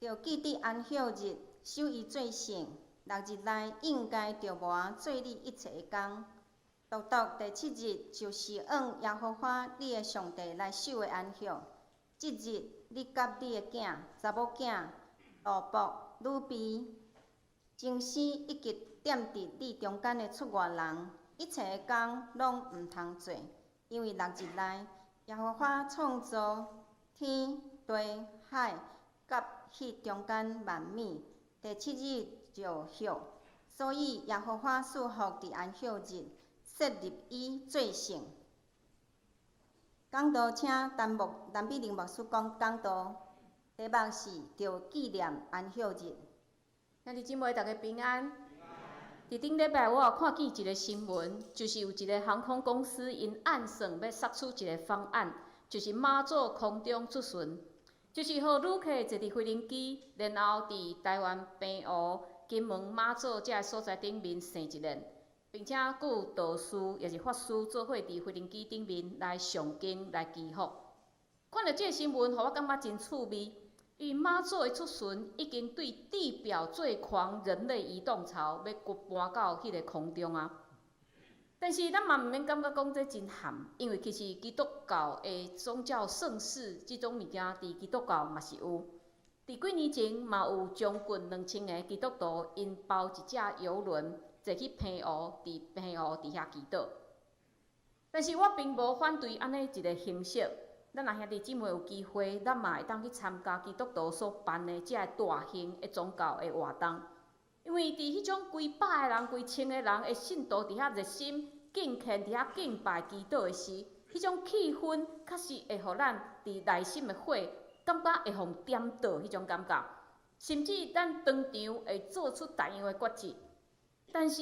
著記得安息日，守伊做聖。六日內應該著無做你一切的工。獨獨第七日就是按耶和華你的上帝來守的安息。這日你佮你的囝、查某囝、奴僕、女婢、精生以及踮佇你中間的出外人，一切的工攏毋通做，因為六日內耶和華創造天地海佮彼中間萬物，第七日就歇，所以耶和華賜福佇安息日，設立伊做聖。講道請陳牧陳美玲牧師講講道，題目是著紀念安息日。兄弟姊妹，大家平安。佇頂禮拜，我有看見一个新聞，就是有一个航空公司𪜶按算欲殺出一个方案，就是媽祖空中出巡，就是予旅客坐佇飛行機，然後佇台灣澎湖、金門、媽祖這个所在頂面踅一輪，並且閣有道士抑是法師做伙佇飛行機頂面來誦經來祈福。看著這个新聞，予我感覺真趣味。因為媽祖的出巡已經對地表最狂人類移動潮欲搬到彼個空中啊！但是咱嘛毋免感覺講這真譀，因為其實基督教的宗教盛事這種物件，佇基督教嘛是有。佇幾年前嘛有將近2000个基督徒，𪜶包一隻遊輪坐去澎湖，佇澎湖佇遐祈禱。但是我並無反對按呢一个形式。咱若兄弟姊妹有機會，咱嘛會當去參加基督徒所辦的這个大型的宗教的活動。因為佇彼種幾百个人、幾千个人的信徒佇遐熱心敬虔、佇遐敬拜祈禱的時，彼種氣氛確實會予咱佇內心的火感覺會予點著彼種感覺，甚至咱當場會做出特樣的決志。但是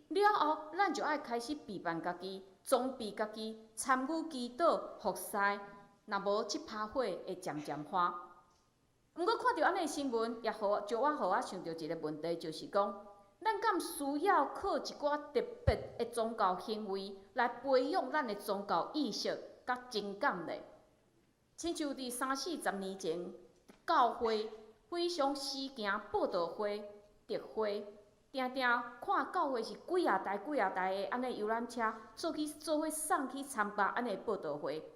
了後，咱就愛開始備辦家己，裝備家己，參與祈禱服侍。若無這趴火會漸漸花。毋過看著按呢新聞，也予就我予我想著一个問題，就是講，咱敢需要靠一寡特別的宗教行為來培養咱的宗教意識佮情感咧？親像佇三四十年前，教會非常時行佈道會、特會，定定看教會是幾仔台幾仔台的按呢遊覽車，做去做伙送去參加按呢佈道會。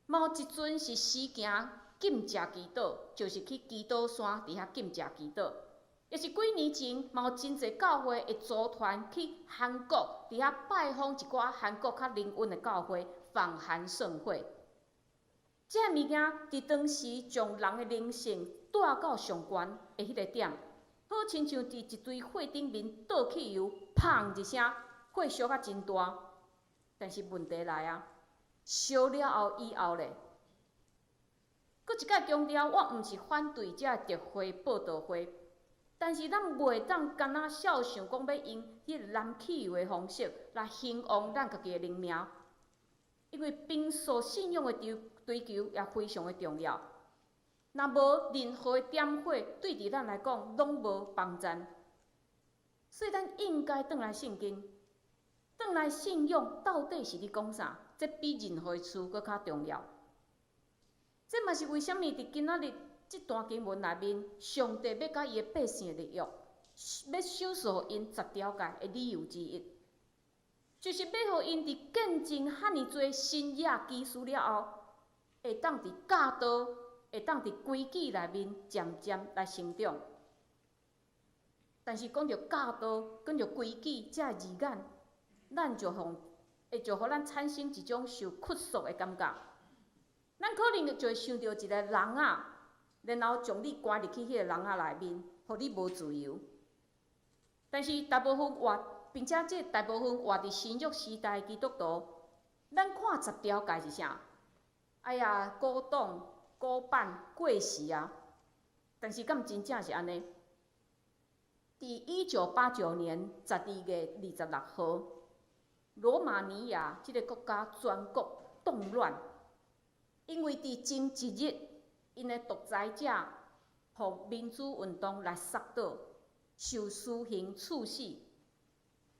嘛有一陣是時行禁食祈禱，就是去祈禱山佇遐禁食祈禱。抑是幾年前，嘛有真濟教會會組團去韓國，佇遐拜訪一寡韓國較靈恩的教會，訪韓聖會。這个物件佇當時將人的靈性帶到上懸的彼个點，好親像佇一堆火頂面倒汽油，砰一聲，火燒甲真大。但是問題來啊！燒了後以後咧，閣一擺強調，我毋是反對這个特會佈道會，但是咱袂當干焦肖想講欲用彼个燃汽油的方式來興旺咱家己的靈命，因為平素信仰的追求也非常的重要。若無任何的點火，對佇咱來講攏無幫助。所以咱應該轉來聖經，轉來信仰到底是咧講啥？這比任何的詞閣較重要。這嘛是為啥物佇今仔日這段經文內面，上帝欲佮伊的百姓立約，欲賞賜予𪜶十條誡的理由之一，就是欲予𪜶佇見證遐爾濟神蹟奇事了後，會當佇教導，會當佇規矩內面漸漸來成長。但是講著教導，講著規矩這个字眼，咱就予會就予咱產生一種受約束的感覺。咱可能就會想著一个籠仔，然後將你關入去彼个籠仔內面，予你無自由。但是大部分活，並且這大部分活佇新約時代的基督徒，咱看十條誡是啥？哎呀，古董、古板、過時啊！但是敢真正是按呢？佇1989年12月26號，羅馬尼亞這个國家全國動亂，因為佇前一日，𪜶的獨裁者予民主運動來殺倒，受私刑處死，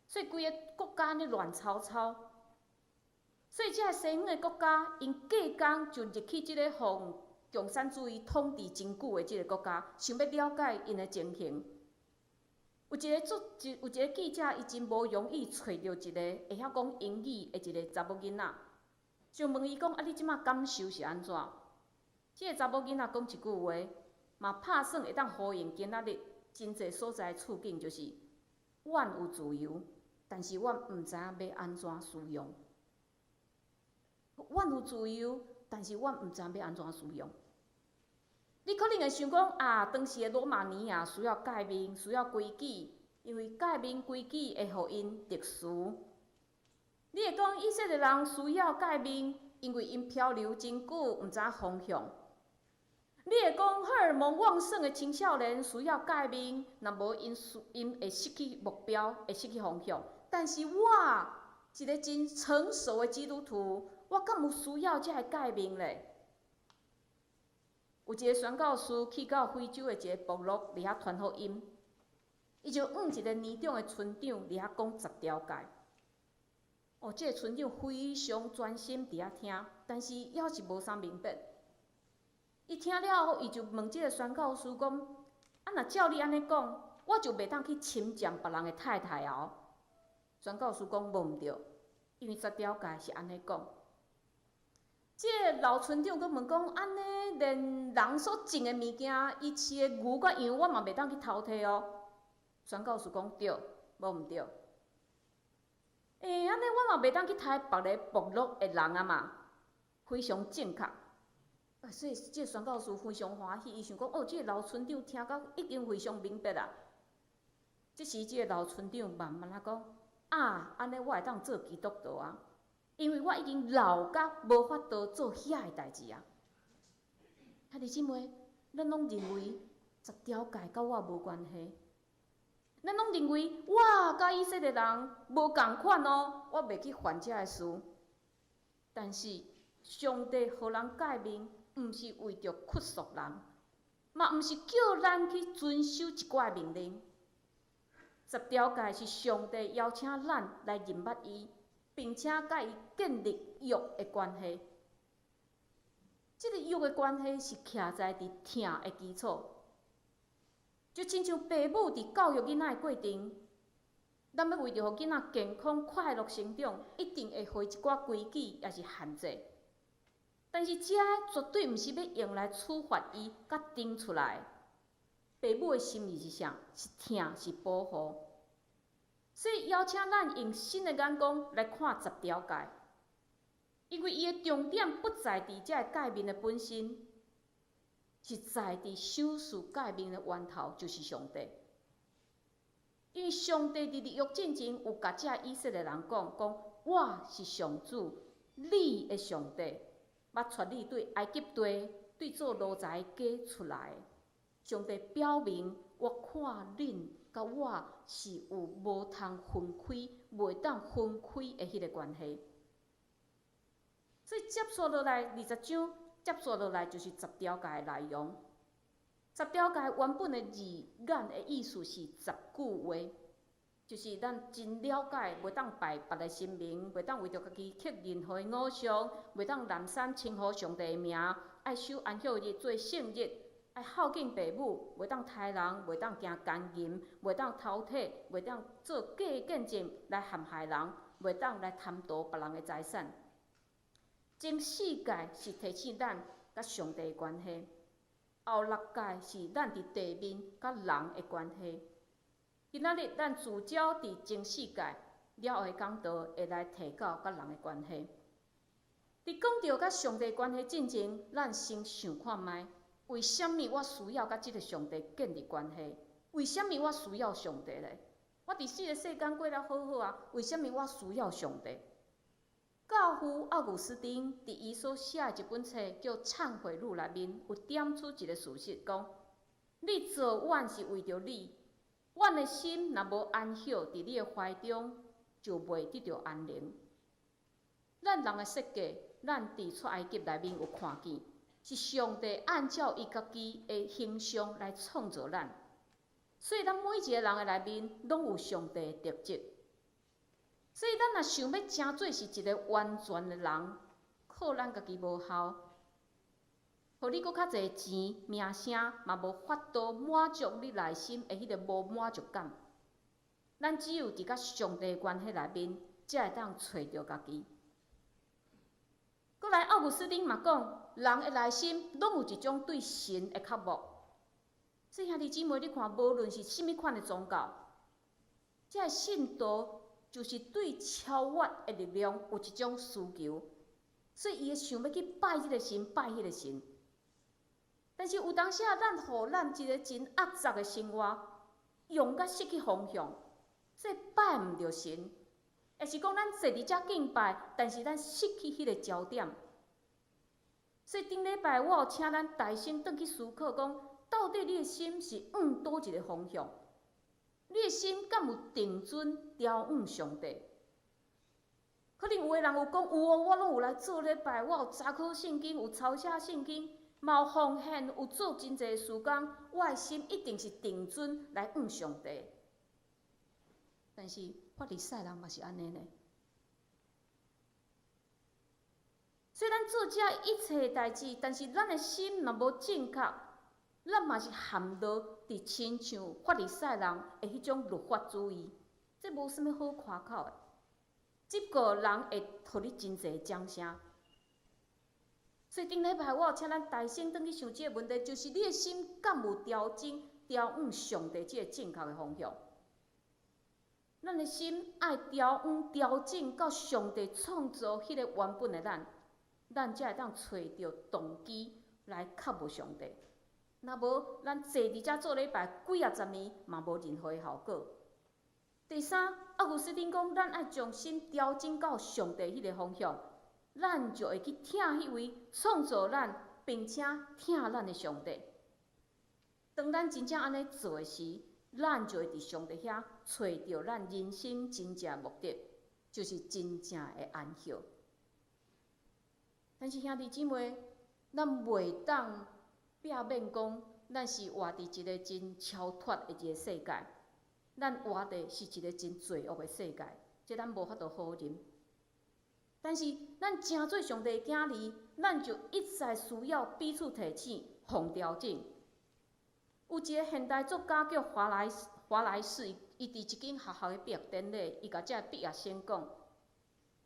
所以規个國家按呢亂糟糟。所以這个西方的國家，𪜶隔工就入去這个予共產主義統治真久的這個國家，想欲了解𪜶的情形。有一個記者，伊真無容易揣著一個會曉講英語的一個查某囡仔，就問伊講：啊，你這馬感受是按怎？這個查某囡仔講一句話，嘛拍算會當呼應今仔日真濟所在的處境，就是：阮有自由，但是阮毋知影欲按怎使用。阮有自由，但是阮毋知影欲按怎使用。你可能會想講啊，當時的羅馬尼亞需要誡命，需要規矩，因為誡命規矩會予𪜶特殊。你會講以色列人需要誡命，因為𪜶漂流真久，毋知影方向。你會講荷爾蒙旺盛的青少年需要誡命，若無𪜶會失去目標，會失去方向。但是我一個真成熟的基督徒，我敢有需要這个誡命咧？有一個宣教師去到非洲的一個部落，佇遐傳福音，伊就向一個年長的村長佇遐講十條誡。哦，這個村長非常專心佇遐聽，但是猶是無啥明白。伊聽了後，伊就問這個宣教師講：啊，若照你按呢講，我就袂當去侵佔別人的太太哦。宣教師講無毋對，因為十條誡是按呢講。這個老村長閣問講：按呢，連人所種的物件，伊飼的牛佮羊，我嘛袂當去偷提哦。宣教師講對，無毋對。欸，按呢我嘛袂當去刣別个部落的人啊嘛，非常正確。所以這個宣教師非常歡喜，伊想講：哦，這個老村長聽甲已經非常明白啦。這時，這個老村長慢慢仔講：啊，按呢我會當做基督徒啊，因為我已經老甲無法度做遐个代誌啊。兄弟姊妹，咱攏認為十條誡佮我無關係，咱攏認為我佮以色列人無仝款哦，我袂去犯這个事。但是上帝予人誡命，毋是為著約束人，嘛毋是叫咱去遵守一寡命令。十條誡是上帝邀請咱來認捌伊，並且佮伊建立約的關係。這個約的關係是徛在佇疼的基礎，就親像爸母佇教育囡仔的過程，咱欲為著予囡仔健康快樂成長，一定會予伊一寡規矩，抑是限制。但是這絕對毋是欲用來處罰伊，佮釘出來。爸母的心意是啥？是疼，是保護。所以邀請咱用新的眼光來看十條誡，因為伊的重點不在佇這个誡命的本身，是在佇賞賜誡命的源頭，就是上帝。因為上帝佇立約進前有共這以色列人講，講我是上主，你的上帝，捌帶你對埃及地，對做奴才家出來。上帝表明，我看恁佮我是有無通分開、袂當分開的彼个關係。所以接續落來20章，接續落來就是十條誡的內容。十條誡原本的字眼的意思是十句話，就是咱真了解，袂當拜別个神明，袂當為著家己刻任何的偶像，袂當濫散稱呼上帝的名，愛守安息日做聖日，愛孝敬爸母，袂當刣人，袂當行姦淫，袂當偷提，袂當做假見證來陷害人，袂當來貪圖別人的財產。前四誡是提醒咱佮上帝的關係，後六誡是咱佇地面佮人的關係。今仔日咱聚焦佇前四誡，了後的講道會來提到佮人的關係。佇講著佮上帝關係進前，咱先想看覓，為啥物我需要佮這个上帝建立關係？為啥物我需要上帝咧？我佇這个世間過得好好啊，為啥物我需要上帝？教父奧古斯丁佇伊所寫的一本冊叫《懺悔錄》內面，有點出一个事實，講你造阮是為著你，阮的心若無安歇佇你的懷中，就袂得著安寧。咱人的設計，咱佇出埃及內面有看見，是上帝按照伊家己的形象來創造咱，所以咱每一个人的內面攏有上帝的特質。所以咱若想欲成做是一个完全的人，靠咱家己無效。予你閣較濟錢、名聲，嘛無法度滿足你內心的彼个無滿足感。咱只有佇佮上帝關係內面，才會當揣著家己。閣來，奧古斯丁嘛講，人的內心攏有一種對神的渴慕。所以兄弟姊妹，你看，無論是啥物款的宗教，這个信徒就是對超越的力量有一種需求，所以伊會想欲去拜這个神，拜彼个神。但是有當時啊，咱予咱一个真齷齪的生活用甲失去方向，所以拜毋著神，抑是講咱坐佇遮敬拜，但是咱失去彼个焦點。所以頂禮拜我有請咱大聲轉去思考，講到底你的心是向佗一个方向？你的心敢有定準朝向上帝？可能有的人有講有哦，我攏有來做禮拜，我有查考聖經，有抄寫聖經，嘛有奉獻，有做真濟事工，我的心一定是定準來向上帝。但是法利賽人嘛是按呢呢。雖然做這一切代誌，但是咱的心若無正確，咱嘛是陷落佇親像法利賽人的彼種律法主義，這無啥物好誇口的。只不過人會予你真濟掌聲。所以頂禮拜我有請咱大聲轉去想這個問題，就是你的心敢有調整朝向上帝這個正確的方向？咱的心愛調往調整到上帝創造彼个原本的咱，咱才會當揣著動機來靠慕上帝。若無，咱坐佇遮做禮拜幾仔十年，嘛無任何的效果。第三，奧古斯丁講，咱愛將心調整到上帝彼个方向，咱就會去疼彼位創造咱，並且疼咱的上帝。當咱真正按呢做的時，咱就會佇上帝遐揣著咱人生真正的目的，就是真正的安息。但是兄弟姊妹，咱袂當避免講，咱是活佇一个真超脫的一个世界，咱活的是一个真罪惡的世界，這咱無法度否認。但是咱成做上帝的囝兒，咱就一再需要彼此提醒、予調整。有一个現代作家叫華萊士，伊佇一間學校的畢業典禮，伊共這个畢業生講：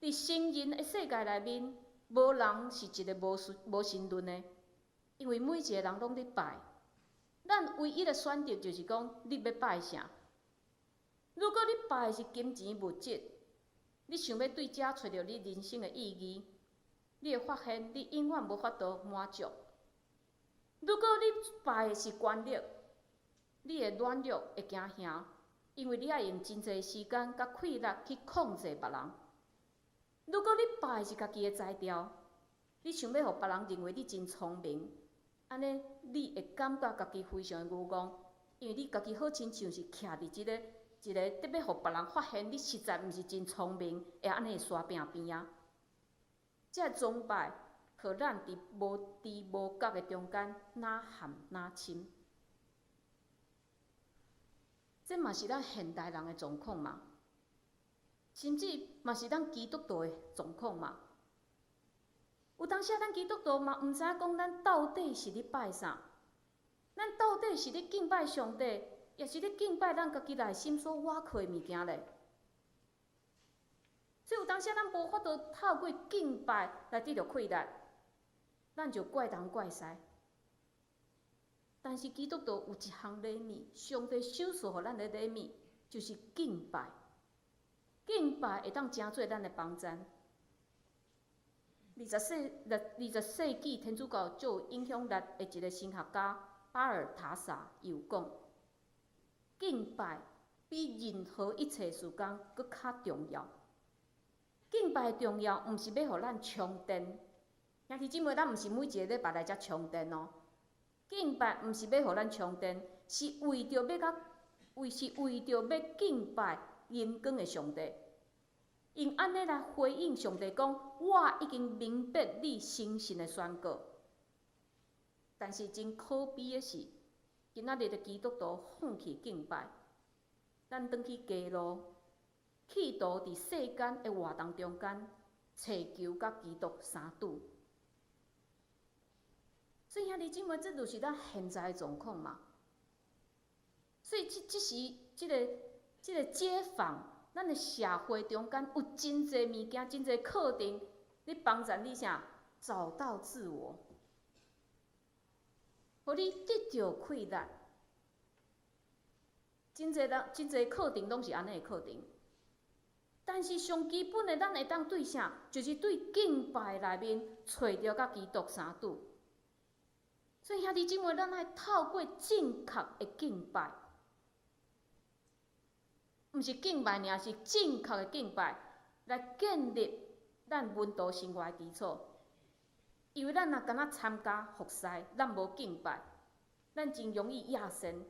佇成人的世界內面，無人是一个無神論的，因為每一个人攏咧拜。咱唯一的選擇就是講，你欲拜啥？如果你拜的是金錢物質，你想欲對這揣著你人生的意義，你會發現你永遠無法度滿足。如果你拜的是權力，你會軟弱，會驚嚇，因為你愛用真濟時間佮氣力去控制別人。如果你拜的是家己的才調，你想欲予別人認為你真聰明，按呢你會感覺家己非常的愚戇，因為你家己好親像是徛佇這个一个得欲予別人發現你實在毋是真聰明，會按呢的山壁邊仔。這个崇拜，予咱佇無知無覺的中間，若陷若深。這嘛是咱現代人的狀況嘛，甚至嘛是咱基督徒的狀況嘛。有當時咱基督徒嘛毋知影講咱到底是咧拜啥，咱到底是咧敬拜上帝，抑是咧敬拜咱家己內心所倚靠的物件咧？所以有當時咱無法度透過敬拜來得著快樂，咱就怪東怪西。但是基督徒有一項禮物，上帝賞賜予咱的禮物，就是敬拜。敬拜會當成做咱的幫贊。20世紀天主教最有影響力的一个神學家巴爾塔薩伊有講，敬拜比任何一切事工閣較重要。敬拜重要，毋是欲予咱充電。兄弟姊妹，咱毋是每一个禮拜來遮充電哦。敬拜毋是欲予咱充電，是為著欲敬拜榮光的上帝。用按呢來回應上帝講：我已經明白你誠信的宣告。但是真可悲的是，今仔日的基督徒放棄敬拜，咱轉去街路，企圖佇世間的活動中間，揣求佮基督相拄。所以兄弟姊妹，這就是咱現在的狀況嘛。所以這時，這個解放，咱的社會中間有真濟物件，真濟課程，咧幫助你啥？找到自我，予你得著快樂。真濟人，真濟課程攏是按呢的課程。但是上基本的，咱會當對啥？就是對敬拜內面揣著佮基督相拄。所以兄弟姊妹，咱愛透過正確的敬拜，毋是敬拜爾，是正確的敬拜，來建立咱門徒生活的基礎。因為咱若干焦參加服侍，咱無敬拜，咱真容易厭身。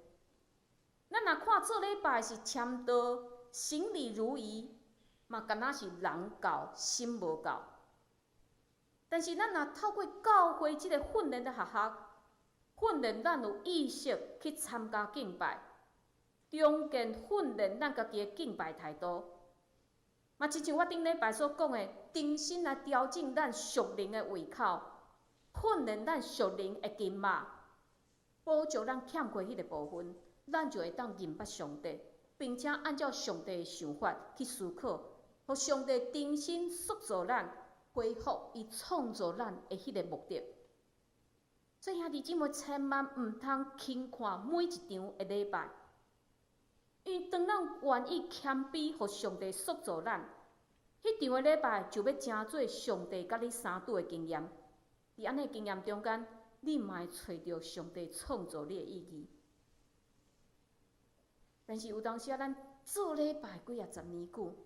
咱若看做禮拜是簽到、行禮如儀，嘛敢若是人到心無到。但是咱若透過教會這個訓練的學校，訓練咱有意識去參加敬拜，重建訓練咱家己的敬拜態度。嘛，親像我頂禮拜所講的，重新來調整咱屬靈的胃口，訓練咱屬靈的筋肉，補足咱欠缺彼個部分，咱就會當認捌上帝，並且按照上帝的想法去思考，予上帝重新塑造咱，恢復伊創造咱的彼個目的。所以兄弟姊妹，千萬毋通輕看每一場的禮拜，因為當咱願意謙卑，予上帝塑造咱，彼場的禮拜就欲成做上帝佮你相拄的經驗。佇按呢經驗中間，你嘛會揣著上帝創造你的意義。但是有當時啊，咱做禮拜幾仔十年久，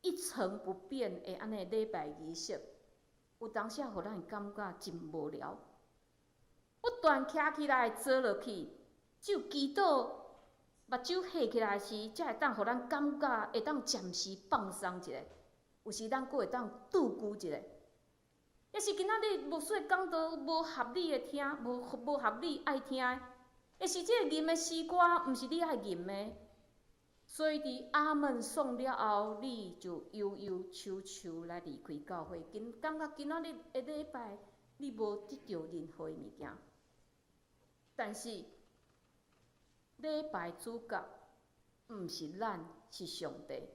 一成不變的按呢禮拜儀式，有當時啊，予咱感覺真無聊。不斷徛起來坐落去，只有祈禱，目睭合起來時，才會當予咱感覺會當暫時放鬆一下。有時咱閣會當拄久一下。抑是今仔日牧師講道無合你的聽，無合你愛聽的，抑是這個吟的詩歌毋是你愛吟的，所以佇阿門誦了後，你就悠悠秋秋來離開教會，今感覺今仔日的禮拜你無得著任何的物件。但是禮拜主角毋是咱，是上帝。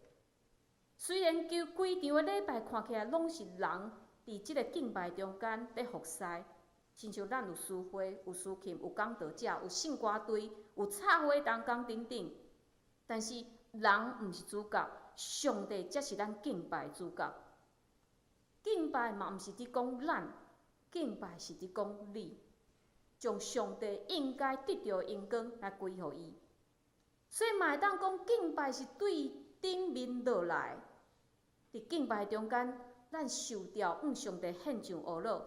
雖然就規場的禮拜看起來攏是人佇這個敬拜中間咧服侍，親像咱有司會、有司琴、有講道者、有聖歌隊、有插花同工等等。但是人毋是主角，上帝才是咱敬拜主角。敬拜嘛毋是佇講咱，敬拜是佇講你，將上帝應該得著的榮光來歸予伊。所以嘛會當講敬拜是對頂面落來，佇敬拜中間，咱受著向上帝獻上呵咾，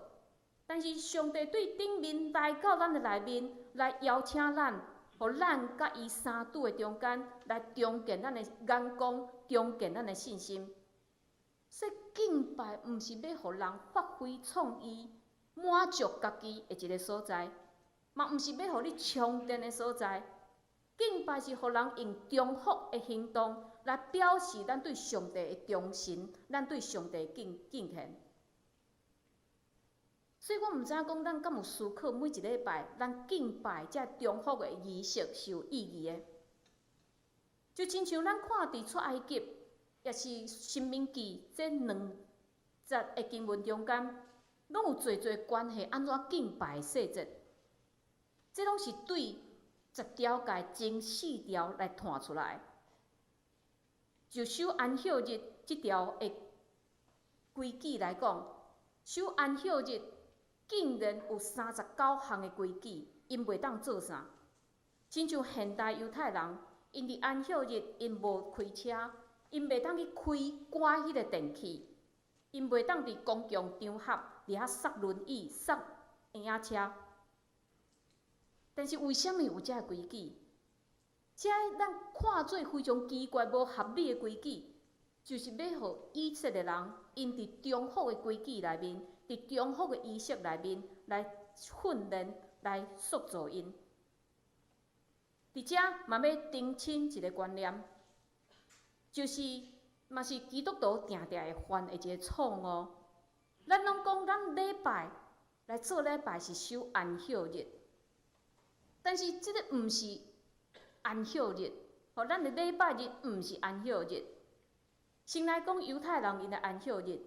但是上帝對頂面來到咱的內面，來邀請咱，予咱佮伊相拄的中間，來重建咱的眼光，重建咱的信心。所以敬拜毋是欲予人發揮創意、滿足家己的一个所在，嘛毋是欲予你充電的所在。敬拜是予人用重複的行動來表示咱對上帝的忠心，咱對上帝的敬獻。所以我毋知影講咱敢有思考每一禮拜咱敬拜這重複的儀式是有意義的。就親像咱看佇出埃及，抑是申命記這兩節的經文中間，攏有濟濟關係按怎敬拜的細節。這攏是對十條誡前四條來湠出來。就守安息日這條的規矩來講，守安息日竟然有39項的規矩，𪜶袂當做啥？親像現代猶太人，𪜶佇安息日𪜶無開車，𪜶袂當去開關彼个電器，𪜶袂當佇公共場合佇遐捒輪椅、捒嬰仔車。但是為啥物有這个規矩？這咱看做非常奇怪、無合理的規矩，就是欲予以色列人，𪜶佇重複的規矩內面，佇重複的儀式內面來訓練、來塑造𪜶。佇遮嘛欲澄清一个觀念，就是嘛是基督徒定定會犯的一个錯誤。咱攏講咱禮拜來做禮拜是守安息日。但是這个毋是安息日，吼，咱的禮拜日毋是安息日。先來講猶太人𪜶的安息日，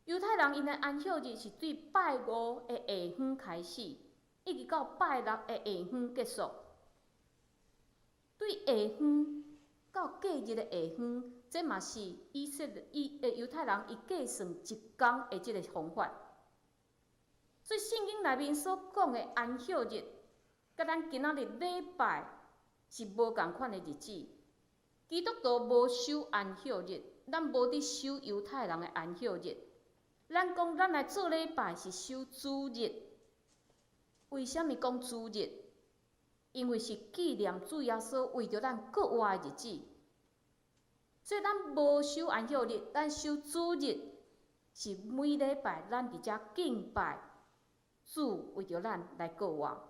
猶太人𪜶的安息日是對拜五的下昏開始，一直到拜六的下昏結束。對下昏到隔日的下昏，這嘛是以色列以猶太人伊計算一工的這个方法。所以聖經內面所講的安息日，佮咱今仔日禮拜是無仝款的日子。基督徒無守安息日，咱無佇守猶太人的安息日。咱講咱來做禮拜是守主日。為啥物講主日？因為是紀念主耶穌為著咱復活的日子。所以咱無守安息日，咱守主日，是每禮拜咱佇遮敬拜主，為著咱來復活。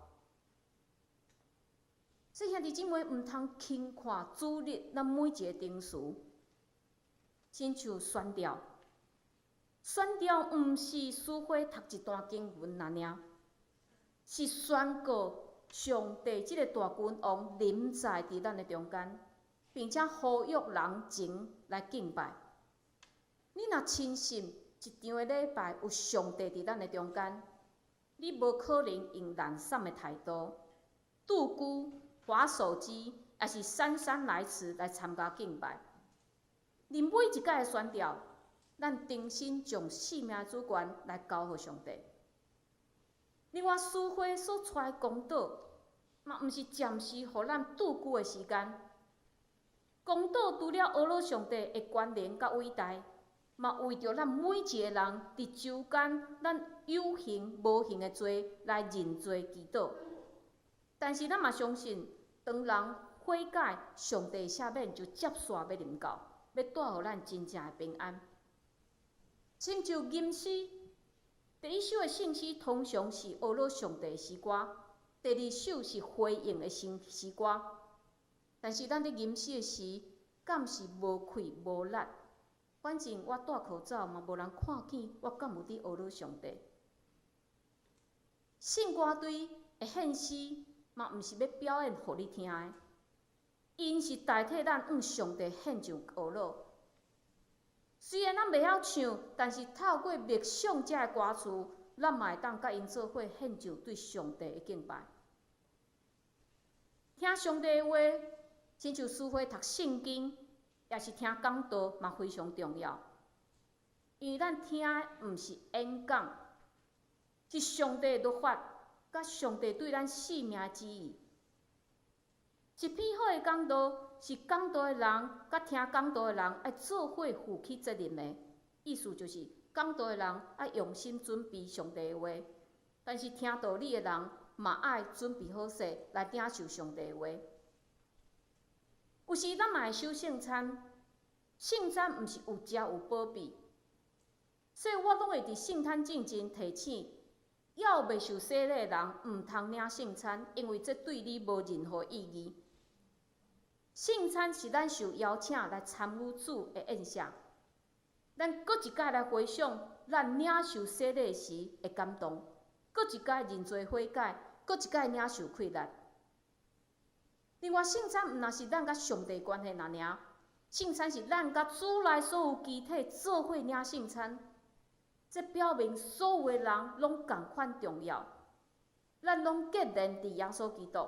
所以兄弟姊妹毋通輕看主日，咱每一个定時，親像宣道，宣道毋是司會讀一段經文爾爾，是宣告上帝這个大君王臨在佇咱的中間，並且呼籲人前來敬拜。你若深信一場的禮拜有上帝佇咱的中間，你無可能用懶散的態度、拄久、滑手機，抑是姍姍來遲來參加敬拜。恁每一擺的宣道，咱重新將生命主權來交予上帝。另外，司會所帶的講道，嘛毋是暫時予咱拄久的時間。講道除了呵咾上帝的權能佮偉大，嘛為著咱每一个人佇周間，咱有形無形的罪來認罪祈禱。但是咱嘛相信，當人悔改，上帝赦免就接續欲臨到，欲帶予咱真正的平安。親像吟詩，第一首的聖詩通常是呵咾上帝的詩歌，第二首是回應的詩詩歌。但是咱佇吟詩的時，敢是無氣無力？反正我戴口罩嘛，無人看見我敢有佇呵咾上帝。聖歌隊的獻詩嘛，毋是欲表演予你聽的，𪜶是代替咱向上帝獻上呵咾。雖然咱袂曉唱，但是透過默想這个歌詞，咱嘛會當佮𪜶做伙獻上對上帝的敬拜。聽上帝的話，親像司會讀聖經，抑是聽講道，嘛非常重要。因為咱聽的毋是演講，是上帝的律法，佮上帝對咱生命的旨意。一篇好的講道，是講道的人佮聽講道的人愛做伙負起責任的。意思就是，講道的人愛用心準備上帝的話，但是聽道理的人嘛愛準備好勢來領受上帝的話。有時咱嘛會守聖餐，聖餐毋是有食有保庇，所以我攏會佇聖餐進前提醒，猶未受洗禮的人毋通領聖餐，因為這對你無任何意義。聖餐是咱受邀請來參與主的宴席，咱閣一擺來回想咱領受洗禮時的感動，閣一擺認罪悔改，閣一擺領受氣力。另外，聖餐毋但是咱佮上帝關係爾爾，聖餐是咱佮主內所有肢體做伙領聖餐，這表明所有的人攏仝款重要，咱攏結連佇耶穌基督，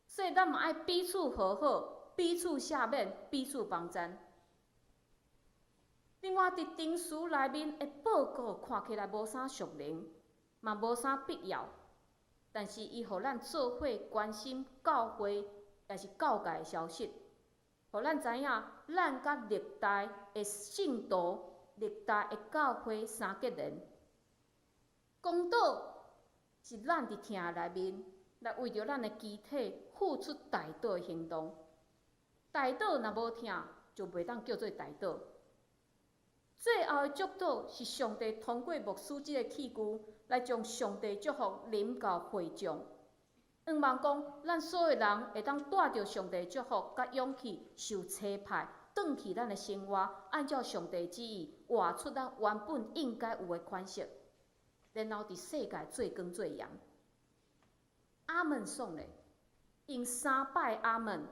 所以咱嘛愛彼此和好，彼此赦免，彼此幫贊。另外，佇定詞內面的報告看起來無啥屬靈，嘛無啥必要，但是伊予咱做伙關心教會，抑是教界的消息，予咱知影，咱佮歷代的聖徒、歷代的教會相結連。講道是咱佇疼內面來為著咱的肢體付出代禱的行動。代禱若無疼，就袂當叫做代禱。最後的祝禱是上帝通過牧師這个器具來將上帝祝福臨到會眾。向望講，咱所有人會當帶著上帝祝福佮勇氣，受差派，轉去咱的生活，按照上帝旨意，活出咱原本應該有的款式。然後佇世界做光做鹽。阿門爽咧，用三擺阿門，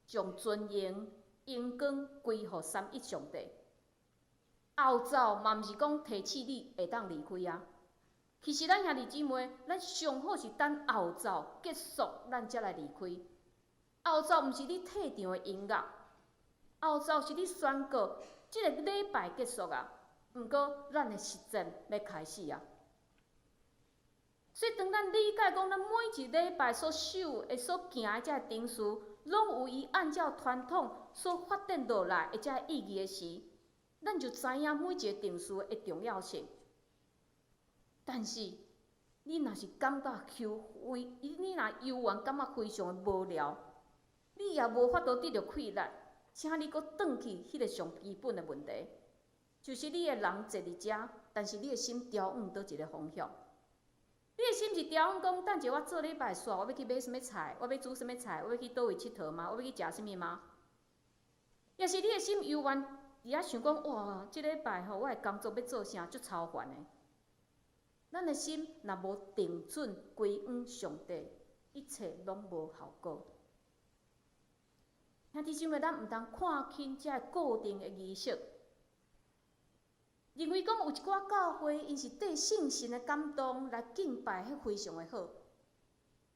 將尊榮、榮光歸予三一上帝。後奏嘛毋是講提醒你會當離開啊。其實咱兄弟姊妹，咱上好是等後奏結束，咱才來離開。後奏毋是你退場的音樂，後奏是你宣告這个禮拜結束啊。毋過咱的實踐欲開始啊。所以當咱理解講，咱每一禮拜所守的、所行的這个程序，攏有伊按照傳統所發展落來的這个意義的時，咱就知影每一个程序的重要性。但是，你若是感覺休非，你若猶原感覺非常的無聊，你也無法度得著氣力，請你閣轉去彼个上基本的問題，就是你的人坐佇遮，但是你的心調往佗一个方向。你的心是調往講，等者我做禮拜煞，我欲去買啥物菜？我欲煮啥物菜？我欲去佗位𨑨迌嗎？我欲去食啥物嗎？抑是你的心猶原佇遐想講，哇，這禮拜吼，我的工作欲做啥，足操煩的。咱的心若無定準歸向上帝，一切攏無效果。兄弟姊妹，咱毋通看輕這个固定的儀式，認為講有一寡教會，𪜶是綴聖神的感動來敬拜，彼非常的好，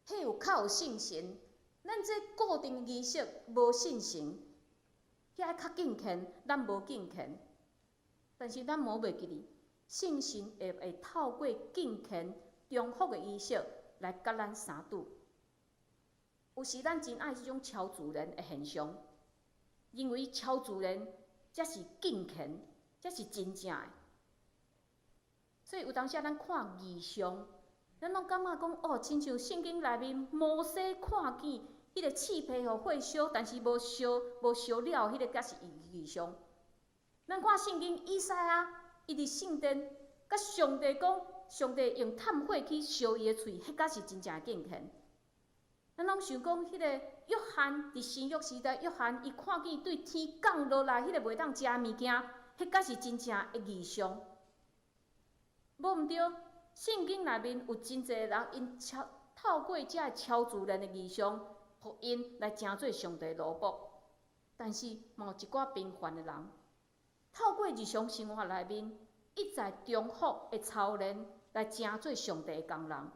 彼有較有聖神。咱這固定儀式無聖神，遐較敬虔，咱無敬虔。但是咱無袂記得，聖神會透過敬虔重複的儀式來佮咱相拄。有時咱真愛這種超自然的現象，認為超自然才是敬虔，才是真正的。所以有當時咱看異象，咱攏感覺講哦，親像聖經內面摩西看見彼个刺皮予火燒，但是無燒了，彼个才是異象。咱看聖經以賽亞，伊佇聖殿，佮上帝講，上帝用炭火去燒伊的喙，彼才是真正的敬虔。咱攏想講，彼个約翰佇新約時代，約翰伊看見對天降落來彼个袂當食的物件，彼才是真正的異象。無毋對，聖經內面有真濟人，𪜶透過這个超自然的異象，予𪜶來成做上帝奴僕。但是，嘛有一寡平凡的人，透過日常生活內面一再重複的操練，來成做上帝的工人。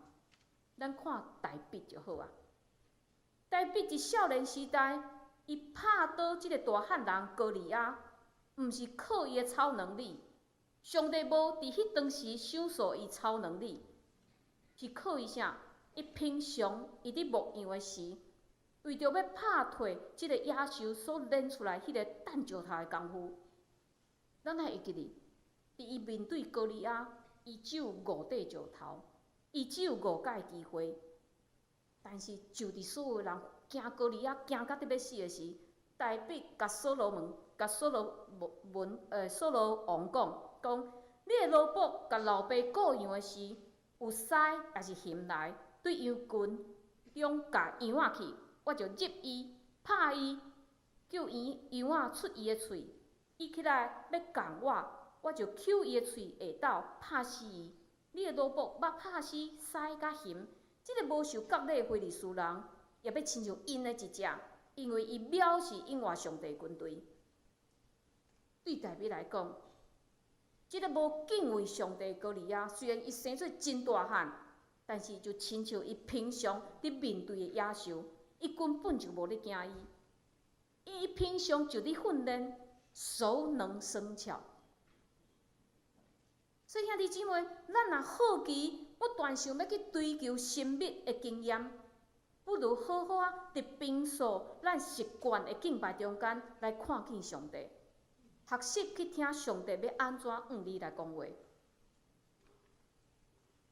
咱看大衛就好啊。大衛佇少年時代，伊拍倒這个大漢人歌利亞，毋是靠伊的超能力，上帝無佇彼當時賞賜伊超能力，是靠伊啥？伊平常伊佇牧羊的時，為著欲拍退這个野獸所練出來彼个擲石頭的功夫。咱還會記得，佇伊面對歌利亞，伊只有五塊石頭，伊只有五擺機會。但是，就佇所有人驚歌利亞驚甲得欲死的時，大衛共所羅門、共所羅門、所羅王講，講你的奴僕共老爸顧羊的時，有獅抑是熊來對羊群中咬羊仔去，我就入伊，拍伊，叫羊仔出伊的喙。伊起來欲共我，我就抾伊的喙下斗，拍死伊。你的奴僕捌拍死獅佮熊。這个無受割禮非利士人，也欲親像𪜶的一隻，因為伊藐視永活上帝軍隊。對大衛來講，這个無敬畏上帝歌利亞，雖然伊生做真大漢，但是就親像伊平常佇面對的野獸，伊根本就無咧驚伊。伊平常就佇訓練，熟能生巧。所以兄弟姊妹，咱若好奇，不斷想欲去追求神秘的經驗，不如好好仔佇平素咱習慣的敬拜中間來看見上帝，學習去聽上帝欲按怎向你來講話。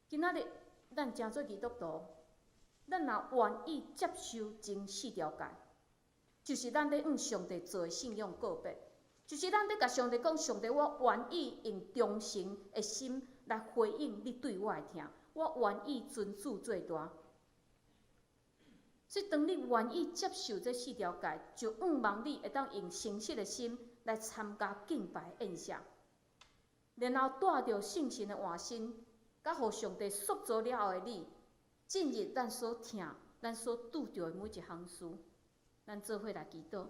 今仔日咱成做基督徒，咱若願意接受前四條誡，就是咱咧向上帝做的信仰告白，就是咱咧共上帝講：上帝，我願意用忠誠的心來回應你對我的疼，我願意尊主做大。所以，當你願意接受這四條誡，就向望你會當用誠實的心來參加敬拜宴席，然後帶著聖神的換新，佮予上帝塑造了後的你，進入咱所疼、咱所拄著的每一項事。咱做伙來祈禱。